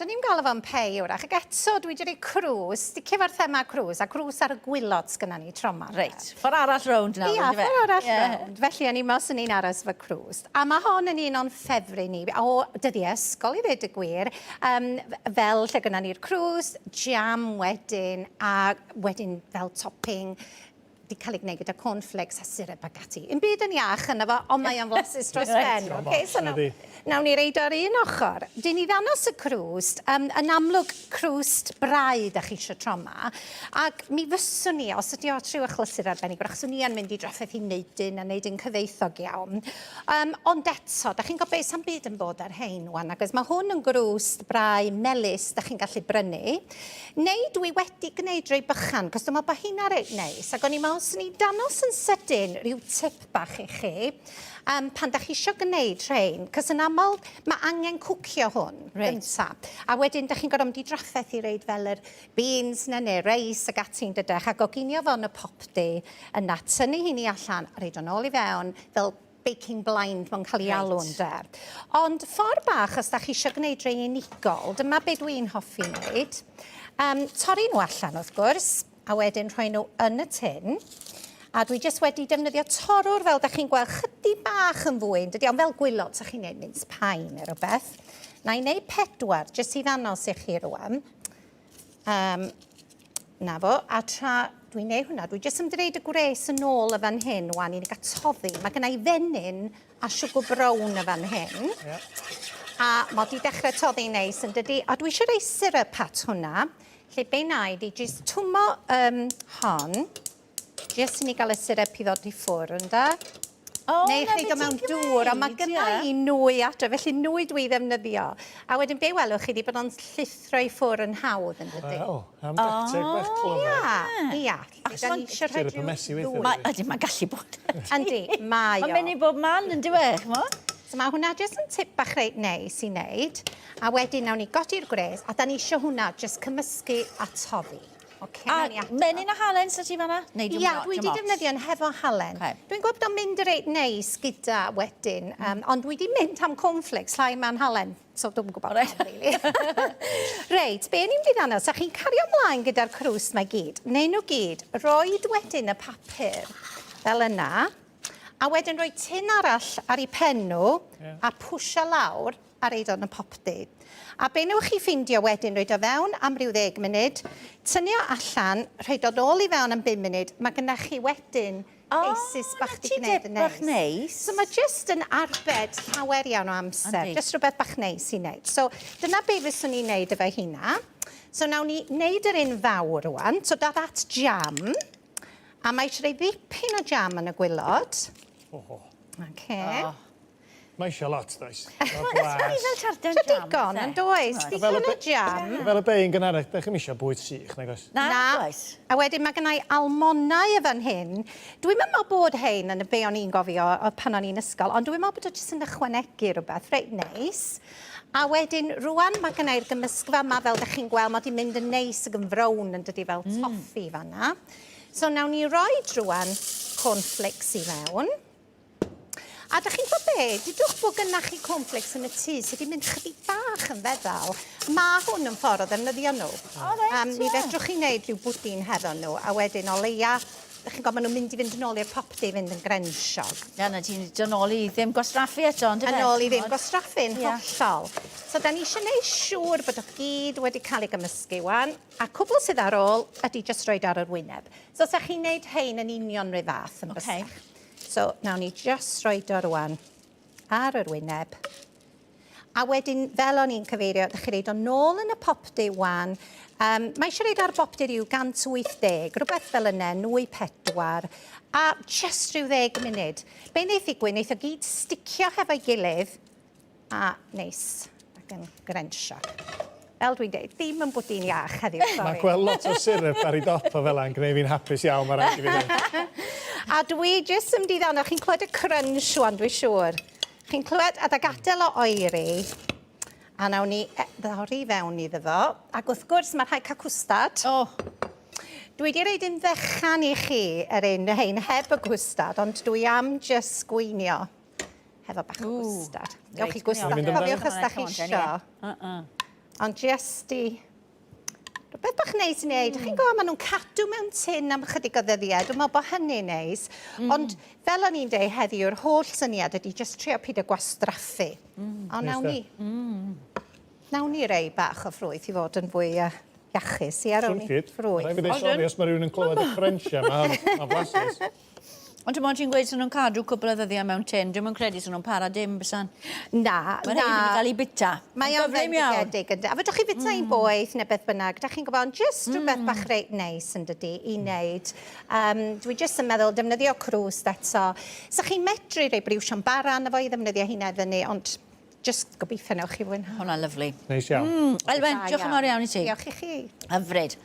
Do'n i'm galw fo'n pei wrach, ac eto dwi wedi rhoi crws, sticio fo'r thema crws, a crws ar y gwylod sgynna ni tro 'ma. Reit, ffordd arall rownd nawr, Ia, ffordd arall yeah. rownd. Felly, o'n i'n meddwl swn i'n aros fy crws. A mae hon yn un o'n ffefryn ni, o dyddiau ysgol i ddweud y gwir, um, fel lle gynna ni'r crws, jam wedyn, a wedyn fel topping, 'di cael ei gwneud gyda cornflakes a syrup ac ati. Un byd yn iach yna fo, ond mae o'n flasus dros ben. Okay, so nawn, nawn ni reid ar un ochr. Dyn ni ddanos y crwst, um, yn amlwg crwst brau da chi eisiau tro yma, ac mi fyswn ni, os ydy o at rhyw achlysur arbennig, wrach swn i yn mynd i drafferth i wneud un a wneud un cyfeithog iawn. Um, ond eto, da chi'n gwybod beth sa'n byd yn bod ar hein wan, ac mae hwn yn grwst brau melys da chi'n gallu brynu. Neu dwi wedi gwneud rei bychan, cos dwi'n meddwl bod heina reit neis, ac o'n i'n meddwl swn i'n danos yn sydyn rhyw tip bach i chi, um, pan da chi eisiau gwneud rhein, cos yn aml mae angen cwcio hwn reit. gynta. A wedyn da chi'n gorfod mynd i drafferth i reid fel yr beans na neu reis ac ati'n dydych, a goginio fo yn y popty, yna tynnu hynny allan, a reid o'n ôl i fewn, fel baking blind mae'n cael ei alw ynde. Ond ffordd bach os da chi eisiau gwneud rhai unigol, dyma be dwi'n hoffi wneud. Um, torri nhw allan wrth gwrs, a wedyn rhoi nhw yn y tin. A dwi jyst wedi defnyddio torrwr fel da chi'n gweld chydig bach yn fwy, yn dydi, ond fel gwylod, sa chi'n neud mince pie neu rhywbeth. Na i wneud pedwar, jyst i ddangos i chi rwan. Um, na fo, a tra dwi'n neud hwnna, dwi jyst yn dweud y gwres yn ôl y fan hyn, wan, i ni gael toddi. Mae gennau i fenyn a siwgr brown y fan hyn. Yeah. A mae di dechrau toddi neis yn dydi. A dwi eisiau rhoi syrup at hwnna. Lle be na i di jyst twmo um, hon. Jyst i ni gael y syrup i ddod i ffwrdd, ynda? Oh, Neu chi do mewn dŵr, ond mae gynna i nwy adre, felly nwy dwi ddefnyddio. A wedyn be welwch chi di bod o'n llithro i ffwrdd yn hawdd yn dydy. Wel, am dacteg bach clyfar. Ia, ia. Achos da ni eisiau rhoi rhyw ddŵr. Mae, ydy, mae'n gallu bod. Yndi, mae o. Mae'n mynd i bob man yn dyw e, ch'mo? So mae hwnna jyst yn tip bach reit neis i wneud. A wedyn nawn ni godi'r gwres, a da ni eisiau hwnna jyst cymysgu a toddi. Ocê, A nawn ni adio. menyn a halen sy ti fan'na? Neu dim Ia, lot, dwi dim 'di ots? defnyddio un hefo halen. Ocê. Dwi'n gwybod bod o'n mynd reit neis gyda wedyn, um, ond dwi 'di mynd am cornflakes llai ma'n halen, so dwi'm yn gwybod Reit. pam rili. Reit, be' ni'n mynd i ddangos, a chi'n cario ymlaen gyda'r crwst 'ma i gyd, neu nhw gyd, roid wedyn y papur fel yna, a wedyn rhoi tin arall ar eu pen nhw, Ie. a pwsio lawr, a reid o yn y popty. A be newch chi ffeindio wedyn, roid o fewn am ryw ddeg munud, tynnu o allan, rhoid o nôl i fewn am bum munud, mae gynnach chi wedyn pieces bach 'di gwneud yn bach neis. neis. So mae jyst yn arbed llawer iawn o amser, Yndi. jyst rhywbeth bach neis i wneud. So dyna be fyswn i'n neud efo heina. So nawn ni wneud yr un fawr rwan. So dod at jam. A mae eisiau rhoi ddipyn o jam yn y gwylod. Oho. Okay. Oh. Mae eisiau lot, does? Mae blas. Fel tarten Eisiau jam. digon, yn does? Digon o jam. Fel y bein gynharach, da chi'm eisiau bwyd sych, nag oes? Na, oes. A wedyn mae gennau almonau y fan hyn. Dwi'n meddwl bod hein yn y be o'n i'n gofio o pan o'n i'n ysgol, ond dwi'n meddwl bod o jyst yn ychwanegu rhywbeth reit neis. A wedyn rwan mae gennau'r gymysgfa yma, fel da chi'n gweld, mae di mynd yn neis ac yn frown yn dydi fel toffi fanna. So nawn ni roi rwan cornflakes i fewn. A dych chi'n gwybod be? Dudwch bod gynnach chi cornflakes yn y tŷ sydd wedi mynd chydig bach yn feddal. Mae hwn yn ffordd o ddefnyddio nhw. O, reit, um, Mi ie. fedrwch chi wneud rhyw bwdin hefo nhw, a wedyn o leia, dych chi'n gwybod, maen nhw'n mynd i fynd yn ôl i'r popty i fynd yn grensiog. Na, na, ti'n dod nôl i ddim gwastraffu eto, ond Yn ôl i ddim gwastraffu'n Ie. hollol. So, da ni eisiau gwneud siŵr bod o gyd wedi cael ei gymysgu wan, a cwbl sydd ar ôl ydy jyst roed ar yr wyneb. So, sa chi'n gwneud hein yn union rhyw fath yn Ocê. bysach. So, nawn ni just roed o rwan ar yr wyneb. A wedyn, fel o'n i'n cyfeirio, ddech chi reid o nôl yn y popty wan. Um, mae eisiau reid ar bopty rhyw 180, rhywbeth fel yna, nwy pedwar, a just rhyw ddeg munud. Be wneith ddigwydd, wneith o gyd sticio hefo'i gilydd, A neis, ac yn grensiog. Fel dwi'n deud, ddim yn bwdin iach heddiw, sori. Mae gweld lot o syrup ar ei dop o fel 'a'n gwneud fi'n hapus iawn, mae rhaid i fi ddweud. A dwi jyst yn mynd i ddangos, chi'n clywed y crunch wan, dwi'n siŵr. Chi'n clywed, a da gadael o oeri, a nawn ni ddori fewn iddo fo. Ac wrth gwrs, mae rhaid cael cwstard. O! Dwi wedi roed un fechan i chi, yr un hein, heb y gwstard, ond dwi am jyst gweinio. Hefo bach o gwstard. Gewch chi gwstard. Cofiwch os da chi isio. Ond jyst i... Rhywbeth bach neis i wneud. Chi'n gwybod, maen nhw'n cadw mewn tin am chydig o ddyddiau. Dwi'n meddwl bod hynny'n neis. Ond fel o'n i'n deud heddiw, yr holl syniad ydy jyst trio peidio gwastraffu. Ond nawn ni. Nawn ni rei bach o ffrwyth i fod yn fwy iachus. Ie, rown ni ffrwyth. Rhaid fi ddeud sori os mae rhywun yn clywed y crunch yma, mae'n flasus. Ond ti'n ti'n gweud sy'n nhw'n cadw cwpl o ddyddiau mewn tin, dwi'm yn credu sy'n nhw'n para dim, bysan. Na, na. Mae'n rhaid i cael ei bita. Mae o'n fendigedig ynddo. A fedrwch chi fita un boeth neu beth bynnag, da chi'n gwybod, ond jyst rhywbeth bach reit neis yn dydi i wneud. Dwi jyst yn meddwl, defnyddio crwst eto. Sa chi'n medru rhoi briwsion bara arno fo i ddefnyddio hynna i fyny, ond jyst gobeithio newch chi fwynhau. Hwnna'n lyfli. Neis iawn. Elwen, diolch yn fawr iawn i ti. Diolch i chi. Hyfryd.